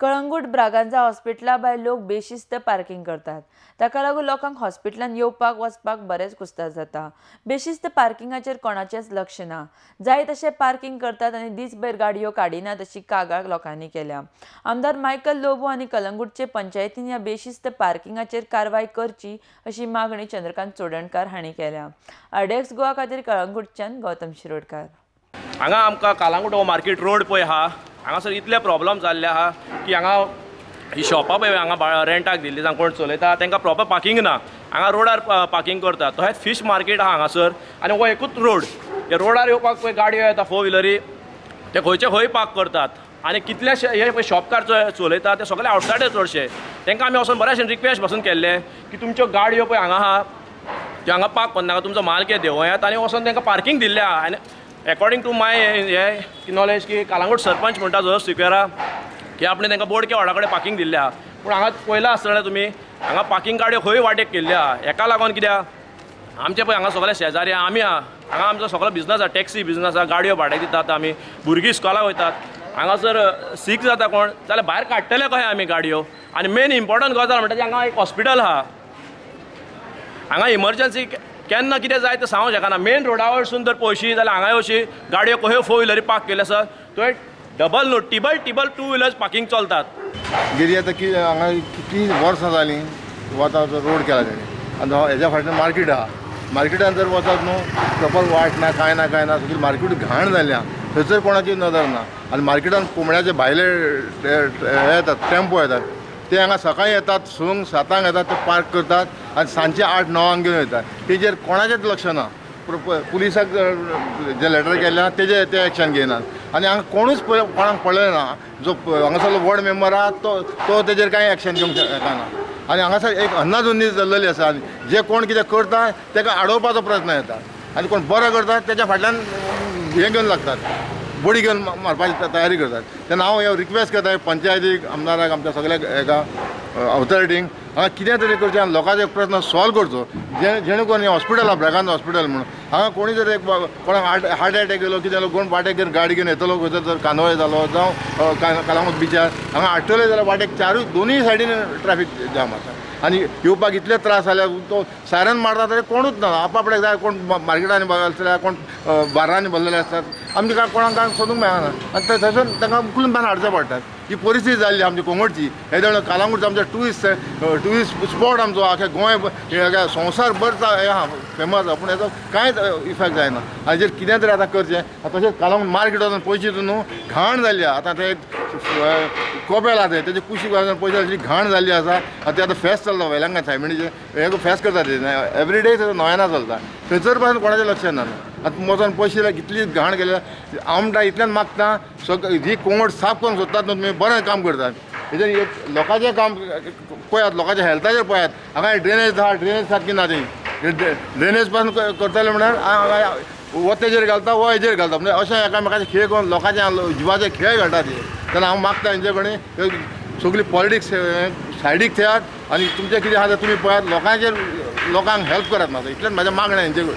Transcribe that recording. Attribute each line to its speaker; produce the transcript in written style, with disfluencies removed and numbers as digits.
Speaker 1: कळंगूट ब्रागांझा हॉस्पिटला भायर लोक बेशिस्त पार्किंग करतात. ताका लागून लोकांक हॉस्पिटलान येवपाक वचपाक बरेंच कुस्तार जाता. बेशिस्त पार्किंगाचेर कोणाचेंच लक्ष ना. जाय तशें पार्किंग करतात आनी दीसभर गाडयो काडिनात अशी कागाळ लोकांनी केल्या. आमदार मायकल लोबो आनी कलंगूटचे पंचायतीन ह्या बेशिस्त पार्किंगाचेर कारवाय करची अशी मागणी चंद्रकांत चोडणकार हांणी केल्या. आरडीएक्स गोवा खातीर कळंगूटच्यान गौतम शिरोडकार.
Speaker 2: हांगा आमकां कालांगूट हो मार्केट रोड पळय आहा, हांगासर इतले प्रॉब्लम जाल्ले आहा की हांगा ही शॉपां पळय हांगा रेंटाक दिल्ली, जावं कोण चलयता तांकां प्रॉपर पार्किंग ना, हांगा रोडार पार्किंग करतात. तशेंच फीश मार्केट आहा हांगासर आनी हो एकूच रोड, ह्या रोडार येवपाक पळय गाडयो येता फोर व्हिलरी, ते खंयचे खंय पार्क करतात आनी कितलेशे हे पळय शॉपकार चलयता ते सगळे आवटसायडर चडशे. तांकां आमी वचून बऱ्याचशे रिक्वेस्ट पासून केल्ले की तुमच्यो गाडयो पळय हांगा आहा त्यो हांगा पार्क करनाका, तुमचो माल कितें देंवयात आनी वचून तांकां पार्किंग दिल्लें आहा. आनी एकॉर्डिंग टू my हे नॉलेज की कालांगूट सरपंच म्हणटा जो सिक्वेरा की आपणे तांकां बोडके वडा कडेन पार्किंग दिल्लें आहा, पूण हांगा पळयलां आसतलें तुमी हांगा पार्किंग गाडयो खंय वाटेक केल्ल्यो आहा. हेका लागून कित्याक आमचे पळय हांगा सगळे शेजारी आमी आहा, हांगा आमचो सगळो बिजनस आहा, टॅक्सी बिजनस आहा, गाडयो भाड्याक दितात आमी, भुरगीं इस्कॉलाक वयतात. हांगासर सीक जाता कोण जाल्यार भायर काडटले कशें आमी गाडयो. आनी मेन इम्पॉर्टंट गजाल म्हणटा ती हांगा एक हॉस्पिटल आहा, हांगा इमर्जन्सी केन्ना कितें जाय तें सांगूंक शकना. मेन रोडा वयरसून जर पळयशी जाल्यार हांगा अशी गाडयो खंय फोर व्हिलरी पार्क केल्यो आसा, थंय डबल न्हू टिबल टिबल टू व्हिलर्स पार्किंग चलतात.
Speaker 3: गिरी आतां की हांगा कितलीं वर्सां जालीं वता रोड केला तेणी, आनी हेज्या फाटल्यान मार्केट आहा, मार्केटान जर वचत न्हू प्रॉपर वाट ना, कांय ना कांय ना, सगळी मार्केट घाण जाल्या, थंयसर कोणाची नदर ना. आनी मार्केटान कोंबड्याचे भायले हे येतात, टेम्पो येतात, ते हांगा सकाळीं येतात 6 7 येतात, ते पार्क करतात आनी सांजचे 8 9 घेवन वयतात. तेजेर कोणाचेंच लक्ष ना, पुलिसाक जे लेटर केल्ले आहा तेजेर ते एक्शन घेयनात आनी हांगा कोणूच कोणाक पळयना ना. जो हांगासरलो वॉर्ड मेंबर आहा तो तेजेर कांय एक्शन घेवंक शकना. आनी हांगासर एक अन्नाझुंदी चल्लेली आसा आनी जे कोण कितें करता ताका आडोवपाचो प्रयत्न येता आनी कोण बरो करता तेच्या फाटल्यान हें घेवन लागतात, बडी घेवन मारपाची तयारी करतात. तेन्ना हांव हे रिक्वेस्ट करता पंचायतीक, आमदाराक, आमच्या सगळ्या हेका ऑथॉरिटींक हांगा कितें तरी करचें आनी लोकांचे प्रस्न सॉल्व करचो, जेणे करून हें हॉस्पिटल आहा ब्रागांझा हॉस्पिटल म्हणून हांगा कोणी जर एक कोणाक हार्ट एटॅक येयलो कितें जालो, कोण वाटेक घेवन गाडी घेवन येतलो खंयसर जर कांदोळे जालो जावं कळंगूट बिचार हांगा आठवले जाल्यार वाटेक चारूय दोनूय सायडीन ट्रॅफीक जाम आसा आनी येवपाक इतले त्रास जाले. तो सायरन मारता तरी कोणूच ना, आपआपल्याक जाय, कोण मार्केटांनी आसले, कोण बार्रांनी भरलेले आसतात, आमचे काय कोणाक काय सोदूंक मेळना आनी थंयसर तांकां उखलून बांद हाडचे पडटात. ही परिस्थिती जाल्ली आमची कोंगडची. हे जाण कालांगूटचो आमचो ट्युरिस्ट स्पॉट आमचो आख्या गोंय संवसार भर हें आहा फेमस आहा, पूण हेजो कांयच इफेक्ट जायना. आनी जेर कितें तरी आतां करचें. तशेंच कालांगूट मार्केट वचून पयशे न्हू घाण जाल्ली आहा, आतां ते कोपेल आहा तेजे कुशीक वचून पयशे अशी घाण जाल्ली आसा. आतां ते आतां फेस्त चलता वेलंगा सायबिणीचें हें फेस्त करतात, एवरी डे नोयना चलता, थंयसर पासून कोणाचें लक्ष ना. आतां वचोन पयशे कितली घाण केल्या, हांव इतल्यान मागता सगळी ही कोंगड साफ करूंक सोदतात न्हू तुमी, बरें काम करतात. हेजेर एक लोकांचें काम पळयात, लोकांच्या हेल्थाचेर पळयात. हांगा ड्रेनेज आहा, ड्रेनेज सारकी ना, ती ड्रेनेज पासून करतले म्हणल्यार हो तेजेर घालता हो हेजेर घालता, म्हणजे अशें एकामेकाचे खेळ करून लोकांचे जिवाचे खेळ घालता ते. तेन्ना हांव मागता हेंचे कडेन सगळी पॉलिटिक्स सायडीक थेयात आनी तुमचें कितें आहा तें तुमी पळयात, लोकांचेर लोकांक हेल्प करात. म्हाका इतलेंच म्हाजें मागणें हेंचे कडेन.